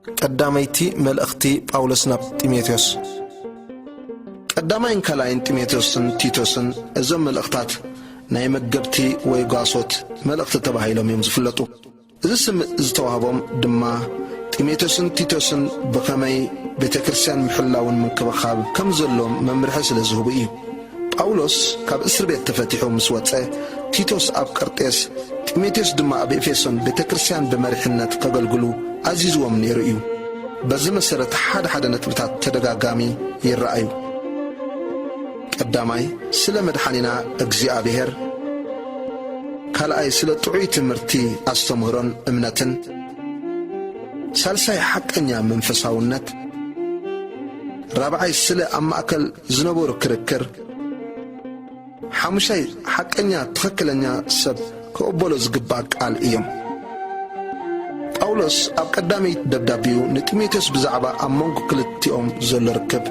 ቀዳመይቲ መልእኽቲ ጳውሎስ ናብ ጢሞቴዎስ። ቀዳማይን ካልኣይን ጢሞቴዎስን ቲቶስን፣ እዞም መልእኽታት ናይ መገብቲ ወይ ጓሶት መልእኽቲ ተባሂሎም እዮም ዝፍለጡ። እዚ ስም ዝተዋህቦም ድማ፣ ጢሞቴዎስን ቲቶስን ብኸመይ ቤተ ክርስቲያን ምሕላውን ምንክብኻብ ከም ዘሎም መምርሒ ስለ ዝህቡ እዩ። ጳውሎስ ካብ እስር ቤት ተፈቲሑ ምስ ወጸ፣ ቲቶስ ኣብ ቀርጤስ፣ ጢሞቴዎስ ድማ ኣብ ኤፌሶን ቤተ ክርስቲያን ብመሪሕነት ከገልግሉ ኣዚዝዎም ነይሩ እዩ። በዚ መሰረት ሓደ ሓደ ነጥብታት ተደጋጋሚ ይረኣዩ። ቀዳማይ፣ ስለ መድሓኒና እግዚኣብሔር፣ ካልኣይ፣ ስለ ጥዑይ ትምህርቲ ኣስተምህሮን እምነትን፣ ሳልሳይ፣ ሓቀኛ መንፈሳውነት፣ ራብዓይ፣ ስለ ኣብ ማእከል ዝነበሩ ክርክር፣ ሓሙሻይ፣ ሓቀኛ ትኽክለኛ ሰብ ክቕበሎ ዝግባእ ቃል እዮም። ጳውሎስ ኣብ ቀዳመይቲ ደብዳቤኡ ንጢሞቴዎስ ብዛዕባ ኣብ መንጎ ክልቲኦም ዘሎ ርክብ፣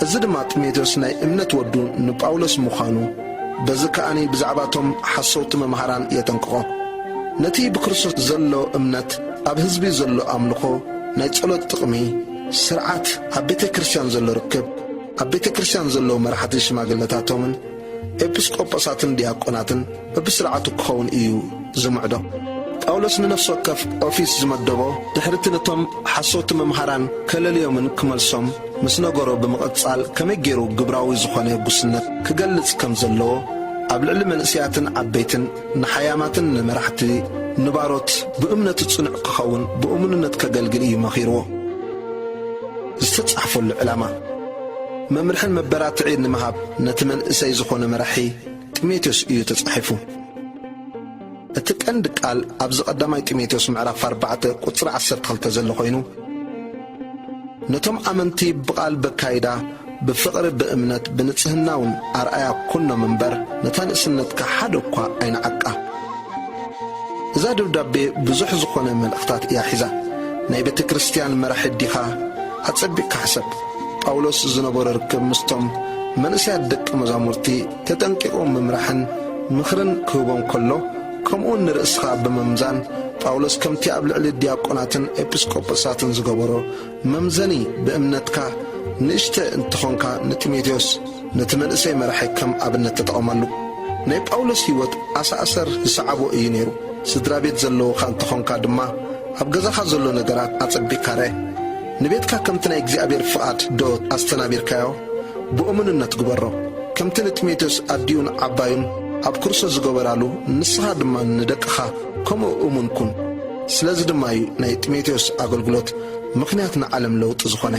እዚ ድማ ጢሞቴዎስ ናይ እምነት ወዱ ንጳውሎስ ምዃኑ፣ በዚ ከኣኒ ብዛዕባቶም ሓሰውቲ መምሃራን የጠንቅቖ። ነቲ ብክርስቶስ ዘሎ እምነት፣ ኣብ ህዝቢ ዘሎ ኣምልኾ፣ ናይ ጸሎት ጥቕሚ፣ ስርዓት፣ ኣብ ቤተ ክርስቲያን ዘሎ ርክብ፣ ኣብ ቤተ ክርስቲያን ዘለዉ መራሕቲ ሽማግለታቶምን ኤጲስቆጶሳትን ዲያቆናትን በብስርዓቱ ክኸውን እዩ ዝምዕዶ። ጳውሎስ ንነፍሲ ወከፍ ኦፊስ ዝመደቦ፣ ድሕሪቲ ነቶም ሓሰውቲ መምሃራን ከለልዮምን ክመልሶም ምስ ነገሮ ብምቕጻል፣ ከመይ ገይሩ ግብራዊ ዝኾነ ጉስነት ክገልጽ ከም ዘለዎ፣ ኣብ ልዕሊ መንእሰያትን ዓበይትን፣ ንሓያማትን ንመራሕቲ ንባሮት ብእምነቱ ጽኑዕ ክኸውን ብእሙንነት ከገልግል እዩ መኺርዎ። ዝተጻሕፈሉ ዕላማ፣ መምርሕን መበራትዒ ንምሃብ ነቲ መንእሰይ ዝኾነ መራሒ ጢሞቴዎስ እዩ ተጻሒፉ። እቲ ቀንዲ ቃል ኣብዚ ቀዳማይ ጢሞቴዎስ ምዕራፍ ኣርባዕተ ቁጽሪ ዓሰርተ ክልተ ዘሎ ኮይኑ፣ ነቶም ኣመንቲ ብቓል በካይዳ፣ ብፍቕሪ፣ ብእምነት፣ ብንጽህናውን ኣርኣያ ኩኖም እምበር፣ ነታ ንእስነትካ ሓደ እኳ ኣይንዓቃ። እዛ ደብዳቤ ብዙሕ ዝኾነ መልእኽታት እያ ሒዛ። ናይ ቤተ ክርስቲያን መራሒ ዲኻ? ኣጸቢቕካ ሕሰብ። ጳውሎስ ዝነበሮ ርክብ ምስቶም መንእሰያት ደቂ መዛሙርቲ ተጠንቂቑ ምምራሕን ምኽርን ክህቦም ከሎ፣ ከምኡውን ንርእስኻ ብምምዛን፣ ጳውሎስ ከምቲ ኣብ ልዕሊ ዲያቆናትን ኤጲስቆጶሳትን ዝገበሮ መምዘኒ ብእምነትካ ንእሽተ እንተኾንካ ንጢሞቴዎስ ነቲ መንእሰይ መራሒ ከም ኣብነት ተጠቐመሉ። ናይ ጳውሎስ ህይወት ኣሳእሰር ዝሰዓቦ እዩ ነይሩ። ስድራ ቤት ዘለዎኻ እንተኾንካ ድማ ኣብ ገዛኻ ዘሎ ነገራት ኣጸቢቕካ ርአ። ንቤትካ ከምቲ ናይ እግዚኣብሔር ፍቓድ ዶ ኣስተናቢርካዮ? ብእሙንነት ግበሮ። ከምቲ ንጢሞቴዎስ ኣዲኡን ዓባዩን ኣብ ክርስቶስ ዝገበራሉ፣ ንስኻ ድማ ንደቅኻ ከምኡ እሙን ኩን። ስለዚ ድማ እዩ ናይ ጢሞቴዎስ ኣገልግሎት ምኽንያት ንዓለም ለውጢ ዝኾነ።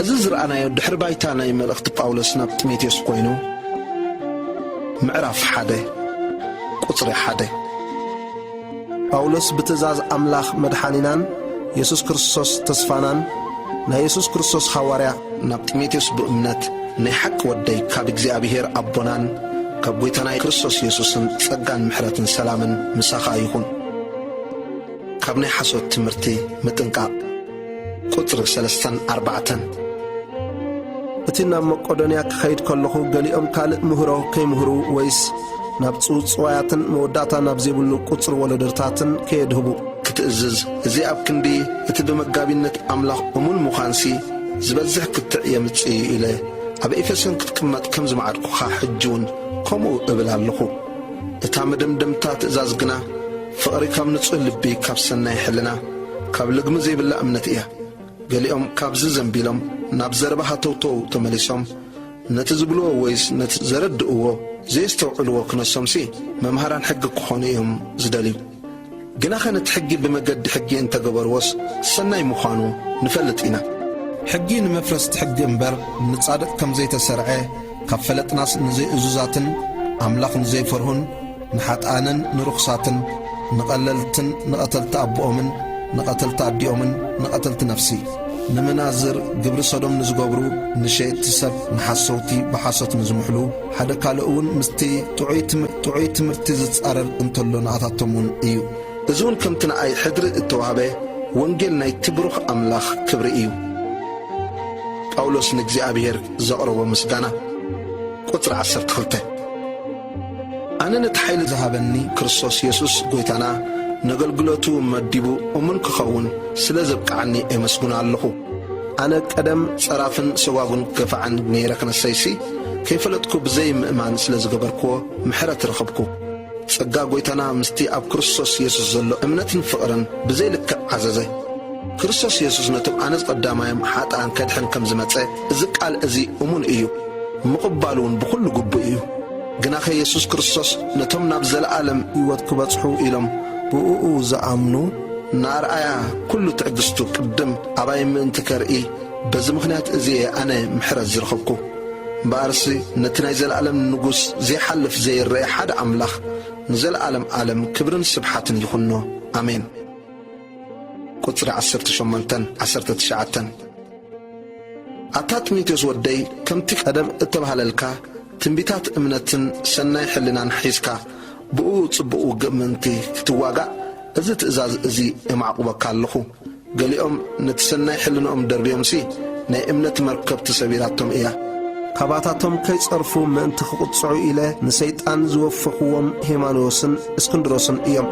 እዚ ዝረኣናዮ ድሕሪ ባይታ ናይ መልእኽቲ ጳውሎስ ናብ ጢሞቴዎስ ኮይኑ፣ ምዕራፍ ሓደ ቁጽሪ ሓደ። ጳውሎስ ብትእዛዝ ኣምላኽ መድሓኒናን የሱስ ክርስቶስ ተስፋናን ናይ የሱስ ክርስቶስ ሃዋርያ፣ ናብ ጢሞቴዎስ ብእምነት ናይ ሓቂ ወደይ፣ ካብ እግዚኣብሔር ኣቦናን ካብ ጐይታና ክርስቶስ የሱስን ጸጋን ምሕረትን ሰላምን ምሳኻ ይኹን። ካብ ናይ ሓሶት ትምህርቲ ምጥንቃቕ። ቁጽሪ ሰለስተን ኣርባዕተን። እቲ ናብ መቄዶንያ ክኸይድ ከለኹ፣ ገሊኦም ካልእ ምህሮ ከይምህሩ ወይስ ናብ ጽውጽዋያትን መወዳእታ ናብ ዘይብሉ ቁጽሪ ወለዶታትን ከየድህቡ ክትእዝዝ፣ እዚ ኣብ ክንዲ እቲ ብመጋቢነት ኣምላኽ እሙን ምዃንሲ ዝበዝሕ ክትዕ የምጽእ እዩ ኢለ ኣብ ኤፌሶን ክትቅመጥ ከም ዝመዓድኩኻ ሕጂ እውን ከምኡ እብል ኣለኹ። እታ መደምደምታ ትእዛዝ ግና፣ ፍቕሪ ካብ ንጹህ ልቢ፣ ካብ ሰናይ ሕልና፣ ካብ ልግሚ ዘይብላ እምነት እያ። ገሊኦም ካብዚ ዘንቢሎም ናብ ዘረባ ሃተውተው ተመሊሶም፣ ነቲ ዝብልዎ ወይስ ነቲ ዘረድእዎ ዘየስተውዕልዎ ክነሶምሲ፣ መምሃራን ሕጊ ክኾኑ እዮም ዝደልዩ። ግናኸ ነቲ ሕጊ ብመገዲ ሕጊ እንተገበርዎስ ሰናይ ምዃኑ ንፈልጥ ኢና። ሕጊ ንመፍረስቲ ሕጊ እምበር ንጻድቕ ከም ዘይተሰርዐ፣ ካብ ፈለጥናስ ንዘይእዙዛትን ኣምላኽ ንዘይፈርሁን ንሓጥኣንን ንርኹሳትን፣ ንቐለልትን ንቐተልቲ ኣቦኦምን ንቐተልቲ ኣዲኦምን ንቐተልቲ ነፍሲ፣ ንምናዝር፣ ግብሪ ሰዶም ንዝገብሩ፣ ንሸየጥቲ ሰብ፣ ንሓሰውቲ፣ ብሓሶት ንዝምሕሉ፣ ሓደ ካልእ እውን ምስቲ ጥዑይ ትም-፣ ጥዑይ ትምህርቲ ዝጻረር እንተሎ ንኣታቶም እውን እዩ። እዚ እውን ከምቲ ንኣይ ሕድሪ እተዋህበ ወንጌል ናይቲ ብሩኽ ኣምላኽ ክብሪ እዩ። ጳውሎስ ንእግዚኣብሔር ዘቕረቦ ምስጋና። ቁጽሪ ዓሰርተ ክልተ። ኣነ ነቲ ሓይሊ ዝሃበኒ ክርስቶስ የሱስ ጐይታና፣ ነገልግሎቱ መዲቡ እሙን ክኸውን ስለ ዘብቅዓኒ ኤመስግኖ ኣለኹ። ኣነ ቀደም ጸራፍን ሰጓጉን ገፋዕን ነይረ ክነሰይሲ፣ ከይፈለጥኩ ብዘይ ምእማን ስለ ዝገበርክዎ ምሕረት ረኸብኩ። ጸጋ ጐይታና ምስቲ ኣብ ክርስቶስ የሱስ ዘሎ እምነትን ፍቕርን ብዘይ ልክዕ ዓዘዘ። ክርስቶስ የሱስ ነቶም ኣነ ቀዳማዮም ሓጥኣን ከድሕን ከም ዝመጸ፣ እዚ ቃል እዚ እሙን እዩ፣ ምቕባሉ እውን ብኹሉ ግቡእ እዩ። ግናኸ የሱስ ክርስቶስ ነቶም ናብ ዘለኣለም ህይወት ክበጽሑ ኢሎም ብእኡ ዝኣምኑ እናርኣያ፣ ኩሉ ትዕግስቱ ቅድም ኣባይ ምእንቲ ከርኢ፣ በዚ ምኽንያት እዚ እየ ኣነ ምሕረት ዝረኸብኩ። እምበኣርሲ ነቲ ናይ ዘለኣለም ንጉስ ዘይሓልፍ ዘይረአ ሓደ ኣምላኽ ንዘለኣለም ዓለም ክብርን ስብሓትን ይኹኖ። ኣሜን። ቁጽሪ ዓሰርተ ሸሞንተን ዓሰርተ ትሽዓተን። ኣታ ጢሞቴዎስ ወደይ፣ ከምቲ ቀደም እተባህለልካ ትንቢታት እምነትን ሰናይ ሕልናን ሒዝካ ብኡ ጽቡቕ ውግእ ምእንቲ ክትዋጋእ፣ እዚ ትእዛዝ እዚ የማዕቁበካ ኣለኹ። ገሊኦም ነቲ ሰናይ ሕልንኦም ደርብዮምሲ፣ ናይ እምነት መርከብ ተሰቢራቶም እያ። ካባታቶም ከይጸርፉ ምእንቲ ክቕጽዑ ኢለ ንሰይጣን ዝወፈኽዎም ሄማኖስን እስክንድሮስን እዮም።